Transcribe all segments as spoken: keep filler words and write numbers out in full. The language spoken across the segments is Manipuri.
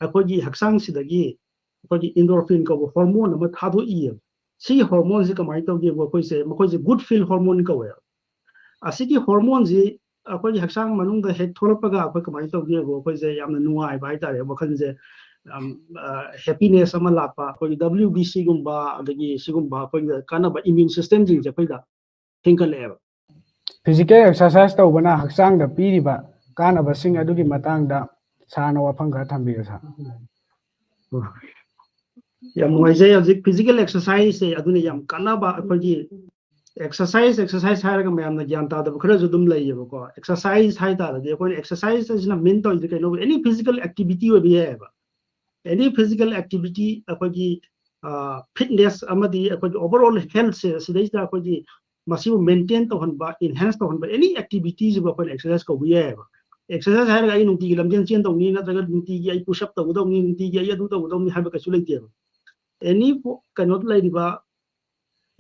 ꯑꯩꯈꯣꯏꯒꯤ ꯍꯛꯆꯥꯡꯁꯤꯗꯒꯤ ꯑꯩꯈꯣꯏꯒꯤ endorphin ꯀꯧꯕ ꯍꯣꯔꯃꯣꯟ ꯑꯃ ꯊꯥꯗꯣꯛꯏꯌꯦꯕ꯫ ꯁꯤꯒꯤ ꯍꯣꯔꯃꯣꯟꯁꯤ ꯀꯃꯥꯏꯅ ꯇꯧꯒꯦꯕꯨ ꯑꯩꯈꯣꯏꯁꯦ, ꯃꯈꯣꯏꯁꯦ good feel hormone ꯀꯧꯋꯦꯕ꯫ ꯑꯁꯤꯒꯤ ꯍꯣꯔꯃꯣꯟꯁꯤ ꯑꯩꯈꯣꯏꯒꯤ ꯍꯛꯆꯥꯡ ꯃꯅꯨꯡꯗ ꯍꯦꯛ ꯊꯣꯛꯂꯛꯄꯒ ꯑꯩꯈꯣꯏ ꯀꯃꯥꯏꯅ ꯇꯧꯒꯦꯕꯨ, ꯑꯩꯈꯣꯏꯁꯦ ꯌꯥꯝꯅ ꯅꯨꯡꯉꯥꯏꯕ ꯍꯥꯏꯇꯥꯔꯦ, ꯋꯥꯈꯜꯁꯦ ꯌꯥꯝ ꯍꯦꯄꯤꯅꯦꯁ ꯑꯃ ꯂꯥꯛꯄ, ꯑꯩꯈꯣꯏꯒꯤ W B C ꯒꯨꯝꯕ, ꯑꯗꯒꯤ ꯁꯤꯒꯨꯝꯕ ꯑꯩꯈꯣꯏꯒꯤ ꯀꯥꯟꯅꯕ ꯏꯃ꯭ꯌꯨꯟ ꯁꯤꯁꯇꯦꯝꯁꯤꯡꯁꯦ ꯑꯩꯈꯣꯏꯗ ꯍꯦꯟꯒꯠꯂꯛꯑꯦꯕ꯫ Physical exercise ꯇꯧꯕꯅ ꯍꯛꯆꯥꯡꯗ ꯄꯤꯔꯤꯕ ꯀꯥꯟꯅꯕꯁꯤꯡ ꯑꯗꯨꯒꯤ ꯃꯇꯥꯡꯗ ꯁꯥꯔꯅ ꯋꯥꯐꯝ ꯈꯔ ꯊꯝꯕꯤꯌꯨ ꯁꯥꯔ꯫ ꯌꯥꯝ ꯅꯨꯡꯉꯥꯏꯖꯩ꯫ ꯍꯧꯖꯤꯛ ꯐꯤꯖꯤꯀꯦꯜ ꯑꯦꯛꯁꯔꯁꯥꯏꯖꯁꯦ ꯑꯗꯨꯅ ꯌꯥꯝ ꯀꯥꯟꯅꯕ, ꯑꯩꯈꯣꯏꯒꯤ ꯑꯦꯛꯁꯔꯁꯥꯏꯖ ꯑꯦꯛꯁꯔꯁꯥꯏꯖ ꯍꯥꯏꯔꯒ ꯃꯌꯥꯝꯅ ꯒ꯭ꯌꯥꯟ ꯇꯥꯗꯕ ꯈꯔꯁꯨ ꯑꯗꯨꯝ ꯂꯩꯌꯦꯕꯀꯣ꯫ ꯑꯦꯛꯁꯔꯁꯥꯏꯖ ꯍꯥꯏ ꯇꯥꯔꯗꯤ ꯑꯩꯈꯣꯏꯅ ꯑꯦꯛꯁꯔꯁꯥꯏꯖ ꯍꯥꯏꯁꯤꯅ ꯃꯤꯟ ꯇꯧꯔꯤꯁꯦ ꯀꯩꯅꯣ, ꯑꯦꯅꯤ ꯐꯤꯖꯤꯀꯦꯜ ꯑꯦꯛꯇꯤꯚꯤꯇꯤ ꯑꯣꯏꯕ ꯌꯥꯏꯑꯕ꯫ ꯑꯦꯅꯤ ꯐꯤꯖꯤꯀꯦꯜ ꯑꯦꯛꯇꯤꯚꯤꯇꯤ ꯑꯩꯈꯣꯏꯒꯤ ꯐꯤꯠꯅꯦꯁ ꯑꯃꯗꯤ ꯑꯩꯈꯣꯏꯒꯤ ꯑꯣꯚꯔ ꯑꯣꯜ ꯍꯦꯜꯠꯁꯦ ꯁꯤꯗꯩꯁꯤꯗ ꯑꯩꯈꯣꯏꯒꯤ ꯃꯁꯤꯕꯨ ꯃꯦꯟꯇꯦꯟ ꯇꯧꯍꯟꯕ, ꯏꯟꯍꯦꯟꯁ ꯇꯧꯍꯟꯕ ꯑꯦꯅꯤ ꯑꯦꯛꯇꯤꯚꯤꯇꯤꯁꯤꯕꯨ ꯑꯩꯈꯣꯏꯅ ꯑꯦꯛꯁꯔꯁꯥꯏꯖ ꯀꯧꯕ ꯌꯥꯏꯑꯕ꯫ ꯑꯦꯛꯁꯔꯁꯥꯏꯖ ꯍꯥꯏꯔꯒ ꯑꯩ ꯅꯨꯡꯇꯤꯒꯤ ꯂꯝꯖꯦꯟ ꯆꯦꯟ ꯇꯧꯅꯤ, ꯅꯠꯇ꯭ꯔꯒ ꯅꯨꯡꯇꯤꯒꯤ ꯑꯩ ꯄꯨꯁ ꯑꯞ ꯇꯧꯒꯗꯧꯅꯤ, ꯅꯨꯡꯇꯤꯒꯤ ꯑꯩ ꯑꯗꯨ ꯇꯧꯒꯗꯧꯅꯤ ꯍꯥꯏꯕ ꯀꯩꯁꯨ ꯂꯩꯇꯦꯕ꯫ ꯑꯦꯅꯤ ꯀꯩꯅꯣꯗ ꯂꯩꯔꯤꯕ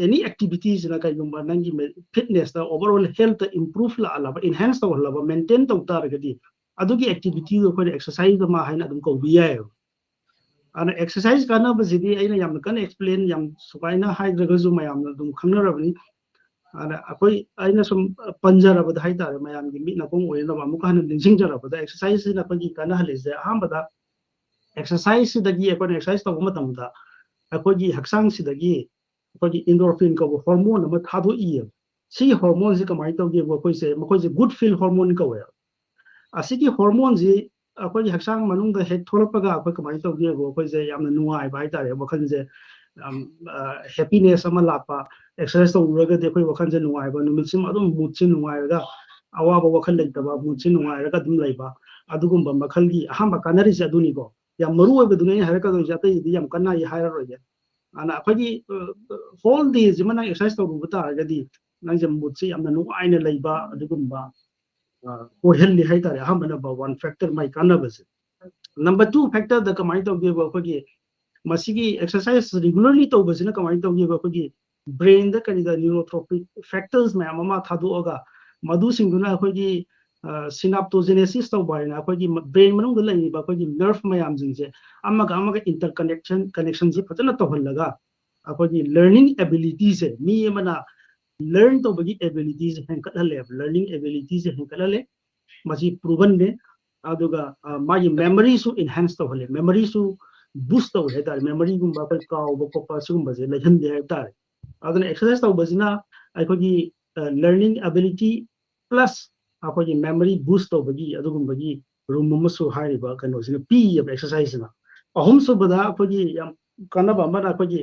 ꯑꯦꯅꯤ ꯑꯦꯛꯇꯤꯚꯤꯇꯤꯁꯤꯅ ꯀꯩꯒꯨꯝꯕ ꯅꯪꯒꯤ ꯐꯤꯠꯅꯦꯁꯇ ꯑꯣꯚꯔ ꯑꯣꯜ ꯍꯦꯜꯠꯇ ꯏꯝꯄ꯭ꯔꯨꯚ ꯂꯥꯛꯍꯜꯂꯕ, ꯏꯟꯍꯦꯟꯁ ꯇꯧꯍꯜꯂꯕ, ꯃꯦꯟꯇꯦꯟ ꯇꯧ ꯇꯥꯔꯒꯗꯤ ꯑꯗꯨꯒꯤ ꯑꯦꯛꯇꯤꯚꯤꯇꯤꯗꯣ ꯑꯩꯈꯣꯏꯅ ꯑꯦꯛꯁꯔꯁꯥꯏꯖ ꯑꯃ ꯍꯥꯏꯅ ꯑꯗꯨꯝ ꯀꯧꯕ ꯌꯥꯏꯑꯕ꯫ ꯑꯗꯨꯅ ꯑꯦꯛꯁꯔꯁꯥꯏꯖ ꯀꯥꯟꯅꯕꯁꯤꯗꯤ ꯑꯩꯅ ꯌꯥꯝꯅ ꯀꯟꯅ ꯑꯦꯛꯁꯄ꯭ꯂꯦꯟ ꯌꯥꯝ ꯁꯨꯃꯥꯏꯅ ꯍꯥꯏꯗ꯭ꯔꯒꯁꯨ ꯃꯌꯥꯝꯅ ꯑꯗꯨꯝ ꯈꯪꯅꯔꯕꯅꯤ꯫ ꯑꯗ ꯑꯩꯈꯣꯏ, ꯑꯩꯅ ꯁꯨꯝ ꯄꯟꯖꯔꯕꯗ ꯍꯥꯏꯇꯥꯔꯦ, ꯃꯌꯥꯝꯒꯤ ꯃꯤꯠ ꯅꯥꯀꯣꯡ ꯑꯣꯏꯅꯕ ꯑꯃꯨꯛꯀ ꯍꯟꯅ ꯅꯤꯡꯁꯤꯡꯖꯔꯕꯗ, ꯑꯦꯛꯁꯔꯁꯥꯏꯖꯁꯤꯅ ꯑꯩꯈꯣꯏꯒꯤ ꯀꯥꯟꯅꯍꯜꯂꯤꯁꯦ, ꯑꯍꯥꯟꯕꯗ ꯑꯦꯛꯁꯔꯁꯥꯏꯖꯁꯤꯗꯒꯤ, ꯑꯩꯈꯣꯏꯅ ꯑꯦꯛꯁꯔꯁꯥꯏꯖ ꯇꯧꯕ ꯃꯇꯝꯗ ꯑꯩꯈꯣꯏꯒꯤ ꯍꯛꯆꯥꯡꯁꯤꯗꯒꯤ ꯑꯩꯈꯣꯏꯒꯤ endorphin ꯀꯧꯕ ꯍꯣꯔꯃꯣꯟ ꯑꯃ ꯊꯥꯗꯣꯛꯏꯌꯦꯕ꯫ ꯁꯤꯒꯤ ꯍꯣꯔꯃꯣꯟꯁꯦ ꯀꯃꯥꯏꯅ ꯇꯧꯒꯦꯕꯨ, ꯑꯩꯈꯣꯏꯁꯦ, ꯃꯈꯣꯏꯁꯦ good feel hormone ꯀꯧꯋꯦꯕ꯫ ꯑꯁꯤꯒꯤ ꯍꯣꯔꯃꯣꯟꯁꯤ ꯑꯩꯈꯣꯏꯒꯤ ꯍꯛꯆꯥꯡ ꯃꯅꯨꯡꯗ ꯍꯦꯛ ꯊꯣꯛꯂꯛꯄꯒ ꯑꯩꯈꯣꯏ ꯀꯃꯥꯏꯅ ꯇꯧꯒꯦꯕꯨ, ꯑꯩꯈꯣꯏꯁꯦ ꯌꯥꯝꯅ ꯅꯨꯡꯉꯥꯏꯕ ꯍꯥꯏꯇꯥꯔꯦ, ꯋꯥꯈꯜꯁꯦ ꯌꯥꯝ ꯍꯦꯄꯤꯅꯦꯁ ꯑꯃ ꯂꯥꯛꯄ꯫ ꯑꯦꯛꯁꯔꯁꯥꯏꯖ ꯇꯧꯔꯨꯔꯒꯗꯤ ꯑꯩꯈꯣꯏ ꯋꯥꯈꯜꯁꯦ ꯅꯨꯡꯉꯥꯏꯕ, ꯅꯨꯃꯤꯠꯁꯤꯃ ꯑꯗꯨꯝ ꯃꯨꯠꯁꯦ ꯅꯨꯡꯉꯥꯏꯔꯒ, ꯑꯋꯥꯕ ꯋꯥꯈꯜ ꯂꯩꯇꯕ, ꯃꯨꯠꯁꯦ ꯅꯨꯡꯉꯥꯏꯔꯒ ꯑꯗꯨꯝ ꯂꯩꯕ꯫ ꯑꯗꯨꯒꯨꯝꯕ ꯃꯈꯜꯒꯤ ꯑꯍꯥꯟꯕ ꯀꯥꯟꯅꯔꯤꯁꯦ ꯑꯗꯨꯅꯤꯀꯣ꯫ ꯌꯥꯝ ꯃꯔꯨ ꯑꯣꯏꯕꯗꯨꯅꯤ ꯑꯩꯅ ꯍꯥꯏꯔꯛꯀꯗꯣꯏꯁꯦ, ꯑꯇꯩꯗꯤ ꯌꯥꯝ ꯀꯟꯅ ꯑꯩ ꯍꯥꯏꯔꯔꯣꯏꯒꯦ꯫ ꯑꯗꯨꯅ ꯑꯩꯈꯣꯏꯒꯤ ꯍꯣꯜ ꯗꯦꯁꯤꯃ ꯅꯪ ꯑꯦꯛꯁꯔꯁꯥꯏꯖ ꯇꯧꯔꯨꯕ ꯇꯥꯔꯒꯗꯤ ꯅꯪꯁꯦ ꯃꯨꯠꯁꯦ ꯌꯥꯝꯅ ꯅꯨꯡꯉꯥꯏꯅ ꯂꯩꯕ, ꯑꯗꯨꯒꯨꯝꯕ ꯑꯣꯏꯍꯜꯂꯤ ꯍꯥꯏꯇꯥꯔꯦ꯫ ꯑꯍꯥꯟꯕ ꯅꯝꯕꯔ ꯋꯥꯟ ꯐꯦꯛꯇꯔ ꯃꯥꯏ ꯀꯥꯟꯅꯕꯁꯦ꯫ ꯅꯝꯕꯔ ꯇꯨ ꯐꯦꯛꯇꯔꯗ ꯀꯃꯥꯏꯅ ꯇꯧꯒꯦꯕ, ꯑꯩꯈꯣꯏꯒꯤ ꯃꯁꯤꯒꯤ ꯑꯦꯛꯁꯔꯁꯥꯏꯖ ꯔꯤꯒꯨꯂꯔꯂꯤ ꯇꯧꯕꯁꯤꯅ ꯀꯃꯥꯏꯅ ꯇꯧꯒꯦꯕ, ꯑꯩꯈꯣꯏꯒꯤ ꯕ꯭ꯔꯦꯟꯗ ꯀꯔꯤꯗ ꯅ꯭ꯌꯨꯔꯣꯇ꯭ꯔꯣꯐꯤꯛ ꯐꯦꯛꯇꯔꯁ ꯃꯌꯥꯝ ꯑꯃ ꯊꯥꯗꯣꯛꯑꯒ ꯃꯗꯨꯁꯤꯡꯗꯨꯅ ꯑꯩꯈꯣꯏꯒꯤ ꯁꯤꯅꯥꯞꯇꯣꯖꯦꯅꯦꯁꯤꯁ ꯇꯧꯕ ꯍꯥꯏꯅ ꯑꯩꯈꯣꯏꯒꯤ ꯕ꯭ꯔꯦꯟ ꯃꯅꯨꯡꯗ ꯂꯩꯔꯤꯕ ꯑꯩꯈꯣꯏꯒꯤ ꯅꯔꯚ ꯃꯌꯥꯝꯁꯤꯡꯁꯦ ꯑꯃꯒ ꯑꯃꯒ ꯏꯟꯇꯔꯀꯅꯦꯛꯁꯟ ꯀꯅꯦꯛꯁꯟꯁꯦ ꯐꯖꯅ ꯇꯧꯍꯜꯂꯒ ꯑꯩꯈꯣꯏꯒꯤ ꯂꯔꯅꯤꯡ ꯑꯦꯕꯤꯂꯤꯇꯤꯁꯦ ꯃꯤ ꯑꯃꯅ ꯂꯔꯟ ꯇꯧꯕꯒꯤ ꯑꯦꯕꯤꯂꯤꯇꯤꯁꯦ ꯍꯦꯟꯒꯠꯍꯜꯂꯦꯕ꯫ ꯂꯔꯅꯤꯡ ꯑꯦꯕꯤꯂꯤꯇꯤꯁꯦ ꯍꯦꯟꯒꯠꯍꯜꯂꯦ, ꯃꯁꯤ ꯄ꯭ꯔꯨꯕꯟꯅꯦ꯫ ꯑꯗꯨꯒ ꯃꯥꯒꯤ ꯃꯦꯃꯣꯔꯤꯁꯨ ꯏꯟꯍꯦꯟꯁ ꯇꯧꯍꯜꯂꯦ꯫ ꯃꯦꯃꯣꯔꯤꯁꯨ ꯕꯨꯁ ꯇꯧꯋꯦ ꯍꯥꯏꯇꯥꯔꯦ꯫ ꯃꯦꯃꯣꯔꯤꯒꯨꯝꯕ ꯑꯩꯈꯣꯏ ꯀꯥꯎꯕ ꯈꯣꯠꯄ ꯁꯤꯒꯨꯝꯕꯁꯦ ꯂꯩꯍꯟꯗꯦ ꯍꯥꯏꯕ ꯇꯥꯔꯦ꯫ ꯑꯗꯨꯅ ꯑꯦꯛꯁꯔꯁꯥꯏꯁ ꯇꯧꯕꯁꯤꯅ ꯑꯩꯈꯣꯏꯒꯤ ꯂꯔꯅꯤꯡ ꯑꯦꯕꯤꯂꯤꯇꯤ ꯄ꯭ꯂꯁ ꯑꯩꯈꯣꯏꯒꯤ ꯃꯦꯃꯣꯔꯤ ꯕꯨꯁ ꯇꯧꯕꯒꯤ ꯑꯗꯨꯒꯨꯝꯕꯒꯤ ꯔꯨꯝ ꯑꯃꯁꯨ ꯍꯥꯏꯔꯤꯕ ꯀꯩꯅꯣꯁꯤꯅ ꯄꯤꯌꯦꯕ ꯑꯦꯛꯁꯔꯁꯥꯏꯁꯁꯤꯅ꯫ ꯑꯍꯨꯝꯁꯨꯕꯗ ꯑꯩꯈꯣꯏꯒꯤ ꯌꯥꯝ ꯀꯥꯟꯅꯕ ꯑꯃꯅ ꯑꯩꯈꯣꯏꯒꯤ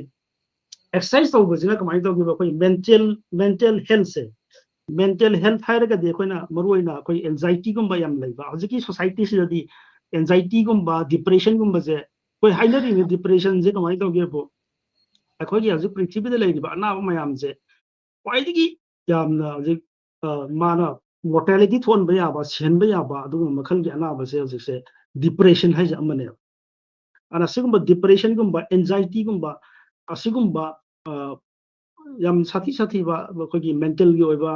ꯑꯦꯛꯁꯔꯁꯥꯏꯁ ꯇꯧꯕꯁꯤꯅ ꯀꯃꯥꯏꯅ ꯇꯧꯒꯦꯕ? ꯑꯩꯈꯣꯏ ꯃꯦꯟꯇꯦꯜ ꯃꯦꯟꯇꯦꯜ ꯍꯦꯜꯊꯁꯦ, ꯃꯦꯟꯇꯦꯜ ꯍꯦꯜꯊ ꯍꯥꯏꯔꯒꯗꯤ ꯑꯩꯈꯣꯏꯅ ꯃꯔꯨꯑꯣꯏꯅ ꯑꯩꯈꯣꯏ ꯑꯦꯟꯖꯥꯏꯇꯤꯒꯨꯝꯕ ꯌꯥꯝ ꯂꯩꯕ ꯍꯧꯖꯤꯛꯀꯤ ꯁꯣꯁꯥꯏꯇꯤꯁꯤꯗꯗꯤ ꯑꯦꯟꯖꯥꯏꯇꯤꯒꯨꯝꯕ ꯗꯤꯄ꯭ꯔꯦꯁꯟꯒꯨꯝꯕꯁꯦ ꯑꯩꯈꯣꯏ ꯍꯥꯏꯅꯔꯤꯕ ꯗꯤꯄ꯭ꯔꯦꯁꯟꯁꯦ ꯀꯃꯥꯏꯅ ꯇꯧꯒꯦꯕꯨ ꯑꯩꯈꯣꯏꯒꯤ ꯍꯧꯖꯤꯛ ꯄ꯭ꯔꯤꯊꯤꯕꯤꯗ ꯂꯩꯔꯤꯕ ꯑꯅꯥꯕ ꯃꯌꯥꯝꯁꯦ ꯈ꯭ꯋꯥꯏꯗꯒꯤ ꯌꯥꯝꯅ ꯍꯧꯖꯤꯛ ꯃꯥꯅ ꯃꯣꯔꯇꯦꯂꯤꯇꯤ ꯊꯣꯛꯍꯟꯕ ꯌꯥꯕ, ꯁꯤꯍꯟꯕ ꯌꯥꯕ ꯑꯗꯨꯒꯨꯝꯕ ꯃꯈꯜꯒꯤ ꯑꯅꯥꯕꯁꯦ ꯍꯧꯖꯤꯛꯁꯦ ꯗꯤꯄ꯭ꯔꯦꯁꯟ ꯍꯥꯏꯁꯦ ꯑꯃꯅꯦꯕ꯫ ꯑꯗꯨꯅ ꯑꯁꯤꯒꯨꯝꯕ ꯗꯤꯄ꯭ꯔꯦꯁꯟꯒꯨꯝꯕ, ꯑꯦꯟꯖꯥꯏꯇꯤꯒꯨꯝꯕ, ꯑꯁꯤꯒꯨꯝꯕ ꯌꯥꯝ ꯁꯥꯊꯤ ꯁꯥꯊꯤꯕ ꯑꯩꯈꯣꯏꯒꯤ ꯃꯦꯟꯇꯦꯜꯒꯤ ꯑꯣꯏꯕ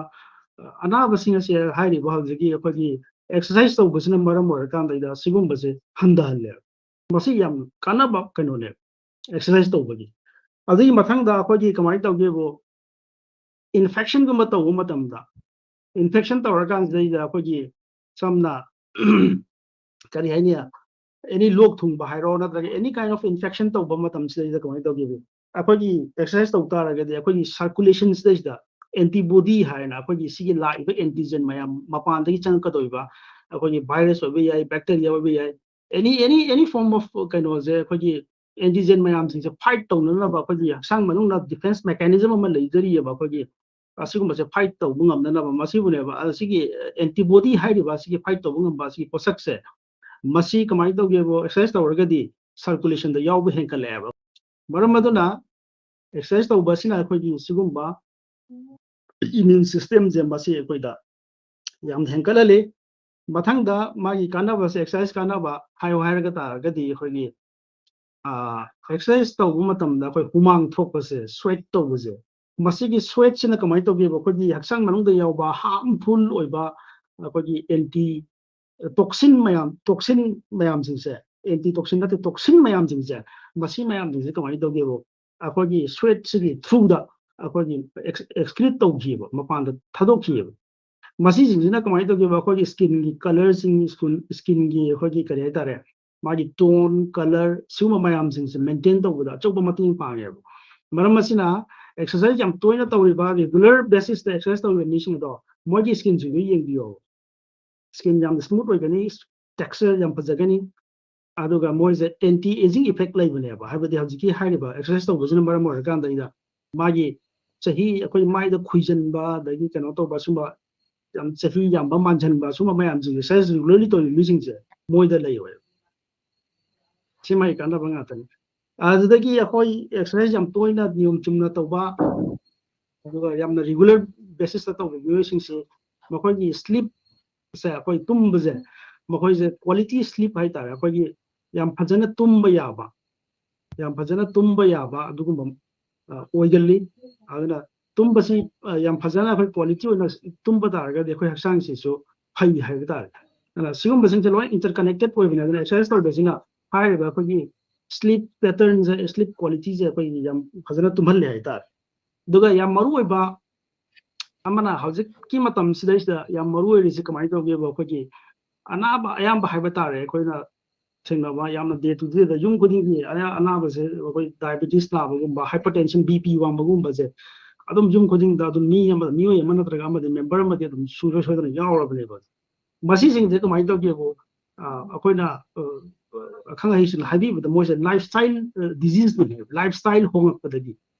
ꯑꯅꯥꯕꯁꯤꯡ ꯑꯁꯦ ꯍꯥꯏꯔꯤꯕ ꯍꯧꯖꯤꯛꯀꯤ ꯑꯩꯈꯣꯏꯒꯤ ꯑꯦꯛꯁꯔꯁꯥꯏꯁ ꯇꯧꯕꯁꯤꯅ ꯃꯔꯝ ꯑꯣꯏꯔꯀꯥꯟꯗ ꯁꯤꯒꯨꯝꯕꯁꯦ ꯍꯟꯊꯍꯜꯂꯦꯕ꯫ ꯃꯁꯤ ꯌꯥꯝ ꯀꯥꯟꯅꯕ ꯀꯩꯅꯣꯅꯦꯕ ꯑꯦꯛꯁꯔꯁꯥꯏꯁ ꯇꯧꯕꯒꯤ꯫ ꯑꯗꯨꯒꯤ ꯃꯊꯪꯗ ꯑꯩꯈꯣꯏꯒꯤ ꯀꯃꯥꯏꯅ ꯇꯧꯒꯦꯕꯨ, ꯏꯟꯐꯦꯛꯁꯟꯒꯨꯝꯕ ꯇꯧꯕ ꯃꯇꯝꯗ, ꯏꯟꯐꯦꯛꯁꯟ ꯇꯧꯔꯀꯥꯟꯁꯤꯗꯩꯗ ꯑꯩꯈꯣꯏꯒꯤ ꯁꯝꯅ ꯀꯔꯤ ꯍꯥꯏꯅꯤ, ꯑꯦꯅꯤ ꯂꯣꯛ ꯊꯨꯡꯕ ꯍꯥꯏꯔꯣ, ꯅꯠꯇ꯭ꯔꯒ ꯑꯦꯅꯤ ꯀꯥꯏꯟ ꯑꯣꯐ ꯏꯟꯐꯦꯛꯁꯟ ꯇꯧꯕ ꯃꯇꯝꯁꯤꯗꯩꯗ ꯀꯃꯥꯏꯅ ꯇꯧꯒꯦꯕꯨ, ꯑꯩꯈꯣꯏꯒꯤ ꯑꯦꯛꯁꯔꯁꯥꯏꯁ ꯇꯧ ꯇꯥꯔꯒꯗꯤ ꯑꯩꯈꯣꯏꯒꯤ ꯁꯔꯀꯨꯂꯦꯁꯟꯁꯤꯗꯩꯁꯤꯗ ꯑꯦꯟꯇꯤꯕꯣꯗꯤ ꯍꯥꯏꯅ ꯑꯩꯈꯣꯏꯒꯤ ꯁꯤꯒꯤ ꯂꯥꯛꯏꯕ ꯑꯦꯟꯇꯤꯖꯦꯟ ꯃꯌꯥꯝ ꯃꯄꯥꯟꯗꯒꯤ ꯆꯪꯉꯛꯀꯗꯣꯏꯕ, ꯑꯩꯈꯣꯏꯒꯤ ꯚꯥꯏꯔꯁ ꯑꯣꯏꯕ ꯌꯥꯏ, ꯕꯦꯛꯇꯦꯔꯤꯌꯥ ꯑꯣꯏꯕ ꯌꯥꯏ, ꯑꯦꯅꯤ ꯑꯦꯅꯤ ꯑꯦꯅꯤ ꯐꯣꯔꯝ ꯑꯣꯐ ꯀꯩꯅꯣꯁꯦ ꯑꯩꯈꯣꯏꯒꯤ ꯑꯦꯟꯇꯤꯖꯦꯟ ꯃꯌꯥꯝꯁꯤꯡꯁꯦ ꯐꯥꯏꯠ ꯇꯧꯅꯅꯕ ꯑꯩꯈꯣꯏꯒꯤ ꯍꯛꯆꯥꯡ ꯃꯅꯨꯡꯗ ꯗꯤꯐꯦꯟꯁ ꯃꯦꯀꯥꯅꯤꯖꯝ ꯑꯃ ꯂꯩꯖꯔꯤꯑꯕ꯫ ꯑꯩꯈꯣꯏꯒꯤ ꯑꯁꯤꯒꯨꯝꯕꯁꯦ ꯐꯥꯏꯠ ꯇꯧꯕ ꯉꯝꯅꯅꯕ ꯃꯁꯤꯕꯨꯅꯦꯕ ꯑꯁꯤꯒꯤ ꯑꯦꯟꯇꯤꯕꯣꯗꯤ ꯍꯥꯏꯔꯤꯕ ꯑꯁꯤꯒꯤ ꯐꯥꯏꯠ ꯇꯧꯕ ꯉꯝꯕ ꯑꯁꯤꯒꯤ ꯄꯣꯠꯁꯛꯁꯦ ꯃꯁꯤ ꯀꯃꯥꯏꯅ ꯇꯧꯒꯦꯕꯨ, ꯑꯦꯛꯁꯔꯁꯥꯏꯁ ꯇꯧꯔꯒꯗꯤ ꯁꯔꯀꯨꯂꯦꯁꯟꯗ ꯌꯥꯎꯕ ꯍꯦꯟꯒꯠꯂꯛꯑꯦꯕ꯫ ꯃꯔꯝ ꯑꯗꯨꯅ ꯑꯦꯛꯁꯔꯁꯥꯏꯁ ꯇꯧꯕ ꯑꯁꯤꯅ ꯑꯩꯈꯣꯏꯒꯤ ꯁꯤꯒꯨꯝꯕ ꯏꯃ꯭ꯌꯨꯟ ꯁꯤꯁꯇꯦꯝꯁꯦ ꯃꯁꯤ ꯑꯩꯈꯣꯏꯗ ꯌꯥꯝ ꯍꯦꯟꯒꯠꯍꯜꯂꯤ꯫ ꯃꯊꯪꯗ ꯃꯥꯒꯤ ꯀꯥꯟꯅꯕꯁꯦ, ꯑꯦꯛꯁꯔꯁꯥꯏꯁ ꯀꯥꯟꯅꯕ ꯍꯥꯏꯌꯣ ꯍꯥꯏꯔꯒ ꯇꯥꯔꯒꯗꯤ ꯑꯩꯈꯣꯏꯒꯤ ꯑꯦꯛꯁꯔꯁꯥꯏꯁ ꯇꯧꯕ ꯃꯇꯝꯗ ꯑꯩꯈꯣꯏ ꯍꯨꯃꯥꯡ ꯊꯣꯛꯄꯁꯦ, ꯁ꯭ꯋꯦꯠ ꯇꯧꯕꯁꯦ, ꯃꯁꯤꯒꯤ ꯁ꯭ꯋꯦꯠꯁꯤꯅ ꯀꯃꯥꯏꯅ ꯇꯧꯒꯦꯕ? ꯑꯩꯈꯣꯏꯒꯤ ꯍꯛꯆꯥꯡ ꯃꯅꯨꯡꯗ ꯌꯥꯎꯕ ꯍꯥꯔꯝꯐꯨꯜ ꯑꯣꯏꯕ ꯑꯩꯈꯣꯏꯒꯤ ꯑꯦꯟꯇꯤ ꯇꯣꯛꯁꯤꯟ ꯃꯌꯥꯝ ꯇꯣꯛꯁꯤꯟ ꯃꯌꯥꯝꯁꯤꯡꯁꯦ, ꯑꯦꯟꯇꯤ ꯇꯣꯛꯁꯤꯟ ꯅꯠꯇꯦ, ꯇꯣꯛꯁꯤꯟ ꯃꯌꯥꯝꯁꯤꯡꯁꯦ, ꯃꯁꯤ ꯃꯌꯥꯝꯁꯤꯡꯁꯦ ꯀꯃꯥꯏꯅ ꯇꯧꯒꯦꯕꯨ, ꯑꯩꯈꯣꯏꯒꯤ ꯁ꯭ꯋꯦꯠꯁꯤꯒꯤ ꯊ꯭ꯔꯨꯗ ꯑꯩꯈꯣꯏꯒꯤ ꯑꯦꯛꯁꯀ꯭ꯔꯤꯠ ꯇꯧꯈꯤꯑꯕ, ꯃꯄꯥꯟꯗ ꯊꯥꯗꯣꯛꯈꯤꯑꯕ꯫ ꯃꯁꯤꯁꯤꯡꯁꯤꯅ ꯀꯃꯥꯏꯅ ꯇꯧꯒꯦꯕ, ꯑꯩꯈꯣꯏꯒꯤ ꯁ꯭ꯀꯤꯟꯒꯤ ꯀꯂꯔꯁꯤꯡ, ꯁ꯭ꯀꯤꯟꯒꯤ ꯑꯩꯈꯣꯏꯒꯤ ꯀꯔꯤ ꯍꯥꯏꯇꯥꯔꯦ, ꯃꯥꯒꯤ ꯇꯣꯟ ꯀꯂꯔ ꯁꯤꯒꯨꯝꯕ ꯃꯌꯥꯝꯁꯤꯡꯁꯦ ꯃꯦꯟꯇꯦꯟ ꯇꯧꯕꯗ ꯑꯆꯧꯕ ꯃꯇꯦꯡ ꯄꯥꯡꯉꯦꯕ꯫ ꯃꯔꯝ ꯑꯁꯤꯅ ꯑꯦꯛꯁꯔꯁꯥꯏꯁ ꯌꯥꯝ ꯇꯣꯏꯅ ꯇꯧꯔꯤꯕ, ꯔꯤꯒꯨꯂꯔ ꯕꯦꯁꯤꯁꯇ ꯑꯦꯛꯁꯔꯁꯥꯏꯁ ꯇꯧꯔꯤꯕ ꯃꯤꯁꯤꯡ ꯑꯗꯣ ꯃꯣꯏꯒꯤ ꯁ꯭ꯀꯤꯟꯁꯤꯡꯗꯨ ꯌꯦꯡꯕꯤꯌꯣ꯫ ꯁ꯭ꯀꯤꯟ ꯌꯥꯝ ꯁ꯭ꯃꯨꯠ ꯑꯣꯏꯒꯅꯤ, ꯇꯦꯛꯁꯆꯔ ꯌꯥꯝ ꯐꯖꯒꯅꯤ, ꯑꯗꯨꯒ ꯃꯣꯏꯁꯦ ꯑꯦꯟꯇꯤ ꯑꯦꯖꯤꯡ ꯏꯐꯦꯛ ꯂꯩꯕꯅꯦꯕ꯫ ꯍꯥꯏꯕꯗꯤ ꯍꯧꯖꯤꯛꯀꯤ ꯍꯥꯏꯔꯤꯕ ꯑꯦꯛꯁꯔꯁꯥꯏꯁ ꯇꯧꯕꯁꯤꯅ ꯃꯔꯝ ꯑꯣꯏꯔꯀꯥꯟꯗ ꯑꯩꯅ ꯃꯥꯒꯤ ꯆꯍꯤ, ꯑꯩꯈꯣꯏ ꯃꯥꯏꯗ ꯈꯨꯏꯖꯟꯕ, ꯑꯗꯒꯤ ꯀꯩꯅꯣ ꯇꯧꯕ, ꯁꯨꯝꯕ ꯌꯥꯝ ꯆꯍꯤ ꯌꯥꯝꯕ ꯃꯥꯟꯁꯤꯟꯕ, ꯁꯨꯝꯕ ꯃꯌꯥꯝꯁꯤꯡꯁꯦ ꯑꯦꯛꯁꯔꯁꯥꯏꯁ ꯔꯤꯒꯨꯂꯔꯂꯤ ꯇꯧꯔꯤꯕ ꯃꯤꯁꯤꯡꯁꯦ ꯃꯣꯏꯗ ꯂꯩꯌꯣꯏꯕ꯫ ꯁꯤ ꯃꯥꯒꯤ ꯀꯥꯟꯅꯕ ꯉꯥꯛꯇꯅꯤ꯫ ꯑꯗꯨꯗꯒꯤ ꯑꯩꯈꯣꯏ ꯑꯦꯛꯁꯔꯁꯥꯏꯁ ꯌꯥꯝ ꯇꯣꯏꯅ ꯅꯤꯌꯣꯝ ꯆꯨꯝꯅ ꯇꯧꯕ, ꯑꯗꯨꯒ ꯌꯥꯝꯅ ꯔꯤꯒꯨꯂꯔ ꯕꯦꯁꯤꯁꯇ ꯇꯧꯕ ꯃꯤꯑꯣꯏꯁꯤꯡꯁꯤ ꯃꯈꯣꯏꯒꯤ ꯁ꯭ꯂꯤꯞꯁꯦ, ꯑꯩꯈꯣꯏ ꯇꯨꯝꯕꯁꯦ, ꯃꯈꯣꯏꯁꯦ ꯀ꯭ꯋꯥꯂꯤꯇꯤ ꯁ꯭ꯂꯤꯞ ꯍꯥꯏꯇꯥꯔꯦ, ꯑꯩꯈꯣꯏꯒꯤ ꯌꯥꯝ ꯐꯖꯅ ꯇꯨꯝꯕ ꯌꯥꯕ, ꯌꯥꯝ ꯐꯖꯅ ꯇꯨꯝꯕ ꯌꯥꯕ ꯑꯗꯨꯒꯨꯝꯕ ꯑ, ꯑꯣꯏꯒꯜꯂꯤ꯫ ꯑꯗꯨꯅ ꯇꯨꯝꯕꯁꯤ ꯑ, ꯌꯥꯝ ꯐꯖꯅ ꯑꯩꯈꯣꯏ ꯀ꯭ꯋꯥꯂꯤꯇꯤ ꯑꯣꯏꯅ ꯇꯨꯝꯕ ꯇꯥꯔꯒꯗꯤ ꯑꯩꯈꯣꯏ ꯍꯛꯆꯥꯡꯁꯤꯁꯨ ꯐꯩ ꯍꯥꯏꯕ ꯇꯥꯔꯦ꯫ ꯑꯗꯨꯅ ꯁꯤꯒꯨꯝꯕꯁꯤꯡꯁꯦ ꯂꯣꯏ ꯏꯟꯇꯔꯀꯅꯦꯛꯇꯦꯠ ꯑꯣꯏꯕꯅꯦ꯫ ꯑꯗꯨꯅ ꯑꯦꯛꯁꯔꯁꯥꯏꯁ ꯇꯧꯕꯁꯤꯅ ꯍꯥꯏꯔꯤꯕ ꯑꯩꯈꯣꯏꯒꯤ ꯁ꯭ꯂꯤꯞ ꯄꯦꯇꯔꯟꯁꯦ, ꯁ꯭ꯂꯤꯞ ꯀ꯭ꯋꯥꯂꯤꯇꯤꯁꯦ ꯑꯩꯈꯣꯏꯒꯤ ꯌꯥꯝ ꯐꯖꯅ ꯇꯨꯝꯍꯜꯂꯦ ꯍꯥꯏꯇꯥꯔꯦ꯫ ꯑꯗꯨꯒ ꯌꯥꯝ ꯃꯔꯨ ꯑꯣꯏꯕ ꯑꯃꯅ, ꯍꯧꯖꯤꯛꯀꯤ ꯃꯇꯝꯁꯤꯗꯩꯁꯤꯗ ꯌꯥꯝ ꯃꯔꯨ ꯑꯣꯏꯔꯤꯁꯤ ꯀꯃꯥꯏꯅ ꯇꯧꯒꯦꯕ, ꯑꯩꯈꯣꯏꯒꯤ ꯑꯅꯥꯕ ꯑꯌꯥꯝꯕ ꯍꯥꯏꯕ ꯇꯥꯔꯦ, ꯑꯩꯈꯣꯏꯅ ꯊꯦꯡꯅꯕ ꯌꯥꯝꯅ ꯗꯦ ꯇꯨ ꯗꯦꯗ ꯌꯨꯝ ꯈꯨꯗꯤꯡꯒꯤ ꯑꯅꯥ-, ꯑꯅꯥꯕꯁꯦ ꯑꯩꯈꯣꯏ ꯗꯥꯏꯕꯤꯇꯤꯁ ꯅꯥꯕꯒꯨꯝꯕ, ꯍꯥꯏꯄꯔ ꯇꯦꯟꯁꯟ, ꯕꯤ ꯄꯤ ꯋꯥꯡꯕꯒꯨꯝꯕꯁꯦ ꯑꯗꯨꯝ ꯌꯨꯝ ꯈꯨꯗꯤꯡꯗ ꯑꯗꯨꯝ ꯃꯤ ꯑꯃ, ꯃꯤꯑꯣꯏ ꯑꯃ ꯅꯠꯇ꯭ꯔꯒ ꯑꯃꯗꯤ ꯃꯦꯝꯕꯔ ꯑꯃꯗꯤ ꯑꯗꯨꯝ ꯁꯨꯡꯁꯣꯏ ꯁꯣꯏꯗꯅ ꯌꯥꯎꯔꯕꯅꯦꯕ꯫ ꯃꯁꯤꯁꯤꯡꯁꯦ ꯀꯃꯥꯏꯅ ꯇꯧꯒꯦꯕꯨ, ꯑ, ꯑꯩꯈꯣꯏꯅ, ꯑ, ꯑꯈꯪ ꯑꯍꯩꯁꯤꯡꯅ ꯍꯥꯏꯕꯤꯕꯗ ꯃꯣꯏꯁꯦ ꯂꯥꯏꯐ ꯁ꯭ꯇꯥꯏꯜ, ꯑ, ꯗꯤꯖꯤꯖꯅꯦꯕ, ꯂꯥꯏꯐ ꯁ꯭ꯇꯥꯏꯜ ꯍꯣꯡꯉꯛꯄꯗꯒꯤ꯫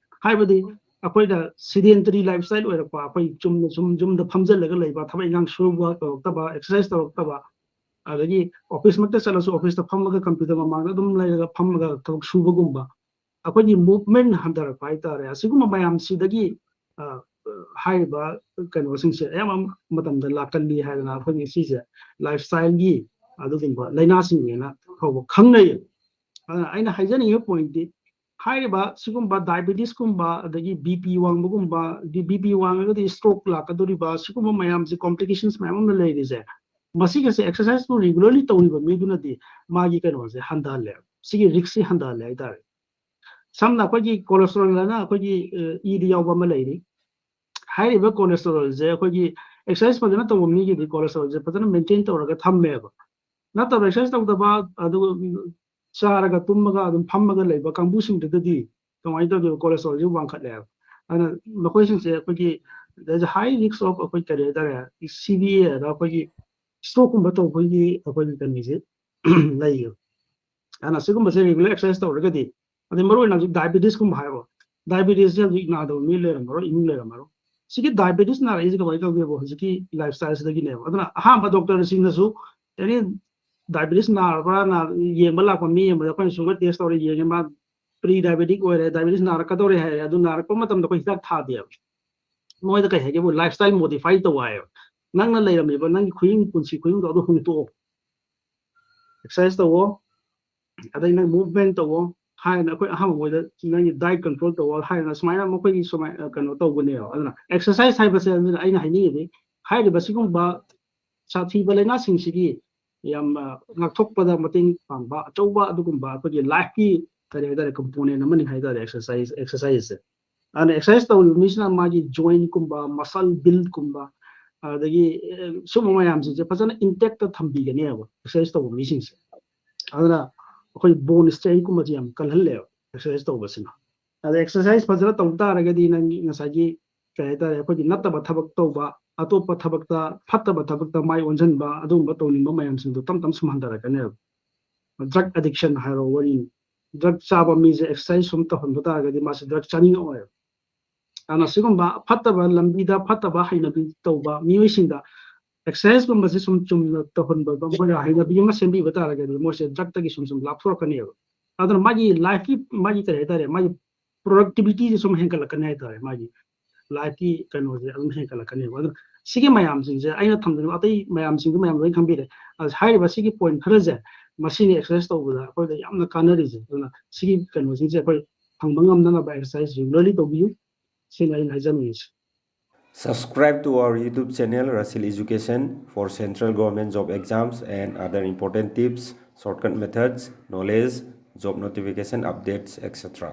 ꯍꯥꯏꯕꯗꯤ ꯑꯩꯈꯣꯏꯅ ꯁꯤꯗꯦꯟꯇꯔꯤ ꯂꯥꯏꯐ ꯁ꯭ꯇꯥꯏꯜ ꯑꯣꯏꯔꯛꯄ, ꯑꯩꯈꯣꯏ ꯆꯨꯝꯅ ꯁꯨꯝ ꯌꯨꯝꯗ ꯐꯝꯖꯜꯂꯒ ꯂꯩꯕ, ꯊꯕꯛ ꯏꯟꯈꯥꯡ ꯁꯨꯕ ꯇꯧꯔꯛꯇꯕ, ꯑꯦꯛꯁꯔꯁꯥꯏꯁ ꯇꯧꯔꯛꯇꯕ, ꯑꯗꯒꯤ ꯑꯣꯐꯤꯁꯃꯛꯇ ꯆꯠꯂꯁꯨ ꯑꯣꯐꯤꯁꯇ ꯐꯝꯃꯒ ꯀꯝꯄ꯭ꯌꯨꯇꯔ ꯃꯃꯥꯡꯗ ꯑꯗꯨꯝ ꯂꯩꯔꯒ ꯐꯝꯃꯒ ꯊꯕꯛ ꯁꯨꯕꯒꯨꯝꯕ, ꯑꯩꯈꯣꯏꯒꯤ ꯃꯨꯚꯃꯦꯟ ꯍꯟꯊꯔꯛꯄ ꯍꯥꯏꯇꯥꯔꯦ꯫ ꯑꯁꯤꯒꯨꯝꯕ ꯃꯌꯥꯝꯁꯤꯗꯒꯤ, ꯑ, ꯍꯥꯏꯔꯤꯕ ꯀꯩꯅꯣꯁꯤꯡꯁꯦ ꯑꯌꯥꯝꯕ ꯃꯇꯝꯗ ꯂꯥꯛꯀꯜꯂꯤ ꯍꯥꯏꯗꯅ ꯑꯩꯈꯣꯏꯒꯤ ꯁꯤꯁꯦ ꯂꯥꯏꯐ ꯁ꯭ꯇꯥꯏꯜꯒꯤ ꯑꯗꯨꯒꯨꯝꯕ ꯂꯥꯏꯅꯥꯁꯤꯡꯅꯦꯅ ꯐꯥꯎꯕ ꯈꯪꯅꯩꯌꯦꯕ꯫ ꯑꯗꯨꯅ ꯑꯩꯅ ꯍꯥꯏꯖꯅꯤꯡꯉꯤꯕ ꯄꯣꯏꯟꯠꯇꯤ, ꯍꯥꯏꯔꯤꯕ ꯁꯤꯒꯨꯝꯕ diabetes ꯀꯨꯝꯕ, ꯑꯗꯒꯤ BP ꯋꯥꯡꯕꯒꯨꯝꯕ, ꯕꯤ ꯄꯤ ꯋꯥꯡꯉꯒꯗꯤ stroke ꯂꯥꯛꯀꯗꯧꯔꯤꯕ, ꯁꯤꯒꯨꯝꯕ ꯃꯌꯥꯝꯁꯦ, complications ꯃꯌꯥꯝ ꯑꯃ ꯂꯩꯔꯤꯁꯦ, ꯃꯁꯤꯒꯁꯦ exercise ꯇꯨ regularly ꯇꯧꯔꯤꯕ ꯃꯤꯗꯨꯅꯗꯤ ꯃꯥꯒꯤ ꯀꯩꯅꯣꯁꯦ ꯍꯟꯊꯍꯜꯂꯦ, ꯁꯤꯒꯤ risk ꯁꯤ ꯍꯟꯊꯍꯜꯂꯦ ꯍꯥꯏꯇꯥꯔꯦ꯫ ꯁꯝꯅ ꯑꯩꯈꯣꯏꯒꯤ cholesterol ꯍꯥꯏꯅ ꯑꯩꯈꯣꯏꯒꯤ, ꯑ, ꯏꯗ ꯌꯥꯎꯕ ꯑꯃ ꯂꯩꯔꯤ꯫ ꯍꯥꯏꯔꯤꯕ cholesterol ꯁꯦ ꯑꯩꯈꯣꯏꯒꯤ exercise ꯐꯖꯅ ꯇꯧꯕ ꯃꯤꯒꯤꯗꯤ cholesterol ꯁꯦ ꯐꯖꯅ maintain ꯇꯧꯔꯒ ꯊꯝꯃꯦꯕ꯫ ꯅꯠꯇꯕ exercise ꯇꯧꯗꯕ, ꯑꯗꯨꯒ ꯆꯥꯔꯒ ꯇꯨꯝꯃꯒ ꯑꯗꯨꯝ ꯐꯝꯃꯒ ꯂꯩꯕ ꯀꯥꯡꯕꯨꯁꯤꯡꯗꯨꯗꯗꯤ ꯀꯃꯥꯏꯅ ꯇꯧꯒꯦ? Cholesterol ꯁꯦ ꯋꯥꯡꯈꯠꯂꯦꯕ꯫ ꯑꯗꯨꯅ ꯃꯈꯣꯏꯁꯤꯡꯁꯦ ꯑꯩꯈꯣꯏꯒꯤ, there's a high risk of, ꯑꯩꯈꯣꯏ ꯀꯔꯤ ꯍꯥꯏꯇꯥꯔꯦ, C V A ꯍꯥꯏꯅ ꯑꯩꯈꯣꯏꯒꯤ stroke ꯀꯨꯝꯕ ꯇꯧꯕꯒꯤ ꯑꯩꯈꯣꯏꯒꯤ ꯀꯩꯅꯣꯁꯦ ꯂꯩꯌꯦꯕ꯫ ꯑꯗꯨꯅ ꯁꯤꯒꯨꯝꯕꯁꯦ regular exercise ꯇꯧꯔꯒꯗꯤ, ꯑꯗꯩ ꯃꯔꯨ ꯑꯣꯏꯅ ꯍꯧꯖꯤꯛ diabetes ꯀꯨꯝꯕ ꯍꯥꯏꯔꯣ, diabetes ꯁꯦ ꯍꯧꯖꯤꯛ ꯅꯥꯗꯕ ꯃꯤ ꯂꯩꯔꯝꯃꯔꯣꯏ, ꯏꯃꯨꯡ ꯂꯩꯔꯝꯃꯔꯣꯏ꯫ ꯁꯤꯒꯤ diabetes ꯅꯥꯔꯛꯏꯁꯦ ꯀꯃꯥꯏꯅ ꯇꯧꯒꯦꯕ? ꯍꯧꯖꯤꯛꯀꯤ lifestyle ꯁꯤꯗꯒꯤꯅꯦꯕ꯫ ꯑꯗꯨꯅ ꯑꯍꯥꯟꯕ doctor ꯁꯤꯡꯅꯁꯨ, any diabetes ꯅꯥꯔꯕ꯭ꯔꯥ, ꯅꯥ-, ꯌꯦꯡꯕ ꯂꯥꯛꯄ ꯃꯤ ꯑꯃꯗ ꯑꯩꯈꯣꯏꯅ sugar test ꯇꯧꯔꯦ, ꯌꯦꯡꯉꯦ, ꯃꯥ pre diabetic ꯑꯣꯏꯔꯦ, diabetes ꯅꯥꯔꯛꯀꯗꯧꯔꯦ ꯍꯥꯏꯔꯦ, ꯑꯗꯨ ꯅꯥꯔꯛꯄ ꯃꯇꯝꯗ ꯑꯩꯈꯣꯏ ꯍꯤꯗꯥꯛ ꯊꯥꯗꯦꯕ꯫ ꯃꯣꯏꯗ ꯀꯩ ꯍꯥꯏꯒꯦꯕꯨ, lifestyle modify ꯇꯧ ꯍꯥꯏꯌꯦꯕ꯫ ꯅꯪꯅ ꯂꯩꯔꯝꯃꯤꯕ ꯅꯪꯒꯤ ꯈꯨꯍꯤꯡ, ꯄꯨꯟꯁꯤ ꯈꯨꯍꯤꯡꯗꯣ ꯑꯗꯨ ꯍꯣꯡꯗꯣꯛꯑꯣ꯫ Exercise ꯇꯧꯋꯣ, ꯑꯗꯩ ꯅꯪ movement ꯇꯧꯋꯣ ꯍꯥꯏꯅ, ꯑꯩꯈꯣꯏ ꯑꯍꯥꯟꯕ ꯃꯣꯏꯗ ꯅꯪꯒꯤ diet control ꯇꯧꯋꯣ ꯍꯥꯏꯅ ꯁꯨꯃꯥꯏꯅ ꯃꯈꯣꯏꯒꯤ ꯁꯨꯃꯥꯏꯅ ꯀꯩꯅꯣ ꯇꯧꯕꯅꯦꯕ꯫ ꯑꯗꯨꯅ exercise ꯍꯥꯏꯕꯁꯦ, ꯑꯗꯨꯅ ꯑꯩꯅ ꯍꯥꯏꯅꯤꯡꯉꯤꯗꯤ, ꯍꯥꯏꯔꯤꯕ ꯁꯤꯒꯨꯝꯕ ꯁꯥꯊꯤꯕ ꯂꯥꯏꯅꯥꯁꯤꯡꯁꯤꯒꯤ ꯌꯥꯝ, ꯑ, ꯉꯥꯛꯊꯣꯛꯄꯗ ꯃꯇꯦꯡ ꯄꯥꯡꯕ ꯑꯆꯧꯕ ꯑꯗꯨꯒꯨꯝꯕ ꯑꯩꯈꯣꯏꯒꯤ life ꯀꯤ ꯀꯔꯤ ꯍꯥꯏꯇꯥꯔꯦ, component ꯑꯃꯅꯤ ꯍꯥꯏꯇꯥꯔꯦ exercise, exercise ꯁꯦ꯫ ꯑꯗꯨꯅ exercise ꯇꯧꯔꯤꯕ ꯃꯤꯁꯤꯅ ꯃꯥꯒꯤ joint ꯀꯨꯝꯕ, muscle build ꯀꯨꯝꯕ, ꯑꯗꯒꯤ, ꯑꯦ, ꯁꯨꯝꯕ ꯃꯌꯥꯝꯁꯤꯡꯁꯦ ꯐꯖꯅ intact ꯊꯝꯕꯤꯒꯅꯦꯕ exercise ꯇꯧꯕ ꯃꯤꯁꯤꯡꯁꯦ꯫ ꯑꯗꯨꯅ ꯑꯩꯈꯣꯏ bone strength ꯀꯨꯝꯕꯁꯦ ꯌꯥꯝ ꯀꯜꯍꯜꯂꯦꯕ exercise ꯇꯧꯕꯁꯤꯅ꯫ ꯑꯗ exercise ꯐꯖꯅ ꯇꯧ ꯇꯥꯔꯒꯗꯤ ꯅꯪꯒꯤ ꯉꯁꯥꯏꯒꯤ ꯀꯩ ꯍꯥꯏꯇꯥꯔꯦ, ꯑꯩꯈꯣꯏꯒꯤ ꯅꯠꯇꯕ ꯊꯕꯛ ꯇꯧꯕ, ꯑꯇꯣꯞꯄ ꯊꯕꯛꯇ, ꯐꯠꯇꯕ ꯊꯕꯛꯇ ꯃꯥꯏ ꯑꯣꯟꯁꯤꯟꯕ, ꯑꯗꯨꯒꯨꯝꯕ ꯇꯧꯅꯤꯡꯕ ꯃꯌꯥꯝꯁꯤꯡꯗꯣ ꯇꯞ ꯇꯞ ꯁꯨꯝ ꯍꯟꯊꯔꯛꯀꯅꯦꯕ꯫ Drug addiction ꯍꯥꯏꯔꯣ, ꯋꯥꯔꯤꯅꯤ꯫ Drug ꯆꯥꯕ ꯃꯤꯁꯦ exercise ꯁꯨꯝ ꯇꯧꯍꯟꯕ ꯇꯥꯔꯒꯗꯤ ꯃꯥꯁꯦ drug ꯆꯥꯅꯤꯡꯉꯛꯑꯣꯏꯕ꯫ ꯑꯗꯨꯅ ꯁꯤꯒꯨꯝꯕ ꯐꯠꯇꯕ ꯂꯝꯕꯤꯗ ꯐꯠꯇꯕ ꯍꯩꯅꯕꯤ ꯇꯧꯕ ꯃꯤꯑꯣꯏꯁꯤꯡꯗ exercise ꯀꯨꯝꯕꯁꯦ ꯁꯨꯝ ꯆꯨꯝꯅ ꯇꯧꯍꯟꯕ, ꯃꯈꯣꯏꯗ ꯍꯩꯅꯕꯤ ꯑꯃ ꯁꯦꯝꯕꯤꯕ ꯇꯥꯔꯒꯗꯤ ꯃꯣꯏꯁꯦ drug ꯇꯒꯤ ꯁꯨꯝ ꯁꯨꯝ ꯂꯥꯞꯊꯣꯔꯛꯀꯅꯦꯕ꯫ ꯑꯗꯨꯅ ꯃꯥꯒꯤ life ꯀꯤ, ꯃꯥꯒꯤ ꯀꯔꯤ ꯍꯥꯏꯇꯥꯔꯦ, ꯃꯥꯒꯤ productivity ꯁꯦ ꯁꯨꯝ ꯍꯦꯟꯒꯠꯂꯛꯀꯅꯤ ꯍꯥꯏꯇꯥꯔꯦ, ꯃꯥꯒꯤ life ꯀꯤ ꯀꯩꯅꯣꯁꯦ ꯑꯗꯨꯝ ꯍꯦꯟꯒꯠꯂꯛꯀꯅꯦꯕ꯫ ꯑꯗꯨꯅ ꯁꯤꯒꯤ ꯃꯌꯥꯝꯁꯤꯡꯁꯦ ꯑꯩꯅ ꯊꯝꯖꯅꯤꯡꯕ, ꯑꯇꯩ ꯃꯌꯥꯝꯁꯤꯡꯗꯨ ꯃꯌꯥꯝ ꯂꯣꯏ ꯈꯪꯕꯤꯔꯦ꯫ ꯑꯗ ꯍꯥꯏꯔꯤꯕ ꯁꯤꯒꯤ point ꯈꯔꯁꯦ ꯃꯁꯤꯅ ꯑꯦꯛꯁꯔꯁꯥꯏꯁ ꯇꯧꯕꯗ ꯑꯩꯈꯣꯏꯗ ꯌꯥꯝꯅ ꯀꯥꯟꯅꯔꯤꯁꯦ꯫ ꯑꯗꯨꯅ ꯁꯤꯒꯤ ꯀꯩꯅꯣꯁꯤꯡꯁꯦ ꯑꯩꯈꯣꯏ ꯐꯪꯕ ꯉꯝꯅꯅꯕ ꯑꯦꯛꯁꯔꯁꯥꯏꯁ ꯔꯤꯒꯨꯂꯔꯂꯤ ꯇꯧꯕꯤꯌꯨ, ꯁꯤꯅ ꯑꯩꯅ ꯍꯥꯏꯖꯅꯤꯡꯉꯤꯁꯦ꯫ Subscribe to our YouTube channel, Rasil Education, for central government job exams and other important tips, shortcut methods, knowledge, job notification updates, et cetera.